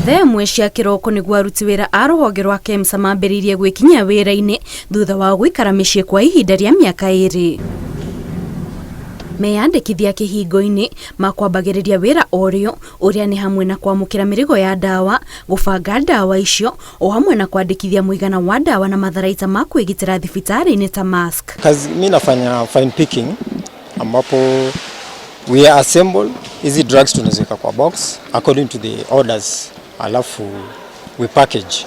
Thaa 1 cia kĩroko nĩguo aruti wĩra a rũhonge rwa KEMSA mambĩrĩirie gwĩkinyia wĩra-inĩ thutha wa gũikara mĩciĩ kwa ihinda rĩa mĩaka 2. Meyandĩkithia kĩhingo-inĩ makwambagĩrĩria wĩra orĩo ũrĩa nĩ hamwe na kwamũkĩra mĩrigo ya ndawa, gũbanga ndawa icio o hamwe na kwandĩkithia mũigana wa ndawa na matharaita ma kwĩgitĩra thibitarĩ-inĩ ta mask. Kazi mi nafanya fine picking, ambapo we assemble hizi drugs, tunaziweka kwa box according to the orders, alafu we package,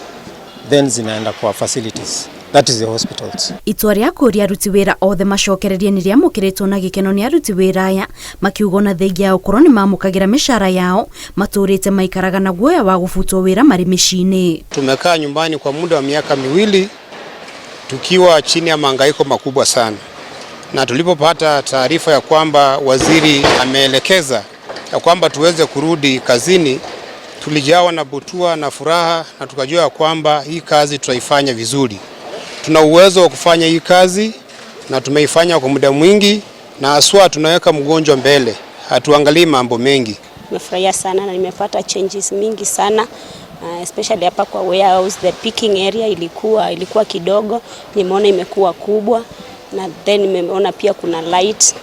then zinaenda kwa facilities, that is the hospitals. Itua rĩa kũria aruti wĩra othe macokererie nĩ rĩamũkĩrĩtwo na gĩkeno nĩ aruti wĩra aya, makiuga ona thengia ya gũkorwo nĩ mamũkagĩra mĩcara yao, matũrĩte maikaraga na guoya wa gũbutwo wĩra marĩ mĩciĩ-inĩ. Tumekaa nyumbani kwa muda wa miaka 2 tukiwa chini ya mahangaiko makubwa sana, na tulipopata taarifa ya kwamba waziri ameelekeza ya kwamba tuweze kurudi kazini, tulijawa na butua na furaha na tukajua ya kwamba hii kazi tutaifanya vizuri. Tuna uwezo wa kufanya hii kazi na tumeifanya kwa muda mwingi, na haswa tunaweka mgonjwa mbele, hatuangalii mambo mengi. Nimefurahia sana na nimepata changes mingi sana, especially hapa kwa warehouse, the picking area ilikuwa kidogo, nimeona imekuwa kubwa, na then nimeona pia kuna light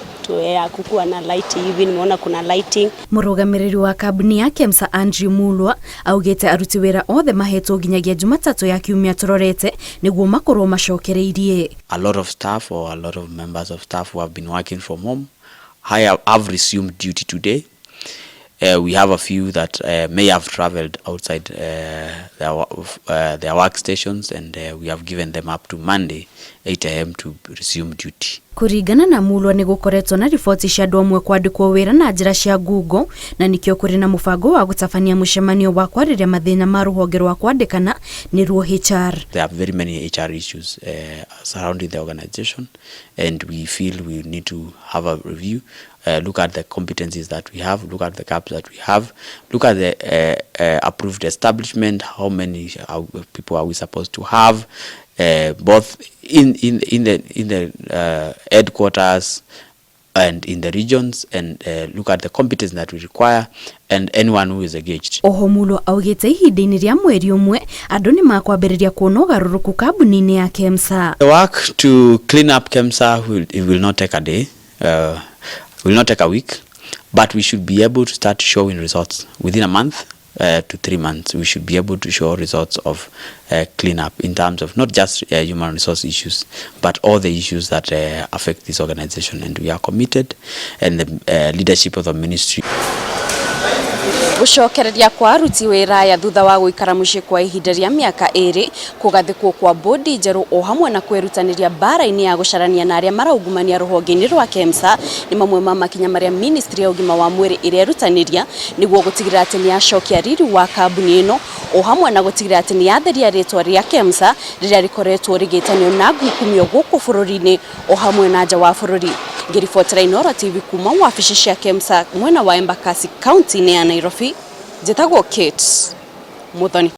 ya kukuwa na light hivi, nimeona kuna lighting. Mũrũgamĩrĩri wa kambuni ya KEMSA Andrew Mulwa augĩte aruti wĩra othe mahetwo nginyagia Jumatatũ ya kiumia tũrorete nĩguo makorwo macokereirie. A lot of staff or a lot of members of staff who have been working from home have resumed duty today. We have a few that may have traveled outside their workstations, and we have given them up to Monday 8 a.m. to resume duty. Kũringana na Mulwa, nĩ gũkoretwo na riboti cia andũ amwe kwandĩkwo wĩra na njĩra cia ngungo, na nĩkĩo kũrĩ na mũbango wa gũtabania mũcemanio wa kwarĩrĩria mathĩna ma rũhonge rwa kwandĩkana, nĩruo HR. There are very many HR issues surrounding the organization, and we feel we need to have a review, look at the competencies that we have, look at the gaps that we have, look at the approved establishment, how many people are we supposed to have, both in the headquarters and in the regions, and look at the competence that we require and anyone who is engaged. Oho Mulwa augĩte ihinda-inĩ rĩa mweri 1 andũ nĩ makwambĩrĩria kuona ũgarũrũku kambuni-inĩ ya KEMSA. The work to clean up KEMSA will not take a day, will not take a week, but we should be able to start showing results within a month to 3 months. We should be able to show results of clean up in terms of not just human resource issues, but all the issues that affect this organization. And we are committed, and the leadership of the ministry. Gũcokereria kwa aruti wĩra aya thutha wa gũikara mũciĩ kwa ihinda rĩa mĩaka 2, kũgathĩkwo kwa bodi njerũ o hamwe na kwĩrutanĩria mbara-inĩ ya gũcarania na arĩa maraungumania rũhonge-inĩ rwa KEMSA nĩ mamwe ma makinya marĩa ministry ya ũgima wa mwĩrĩ ĩrerutanĩria nĩguo gũtigĩrĩra atĩ nĩ yacokia riri wa kambuni ĩno, o hamwe na gũtigĩrĩra atĩ nĩ yatheria rĩtwa rĩa KEMSA rĩrĩa rĩkoretwo rĩgĩtanio na ngukumio gũkũ bũrũri-inĩ o hamwe na nja wa bũrũri. Ngĩribotera Inooro TV kuma wabici cia KEMSA mwena wa Embakasi, kaunti-inĩ ya Nairobi, njĩtagwo Kate Muthoni.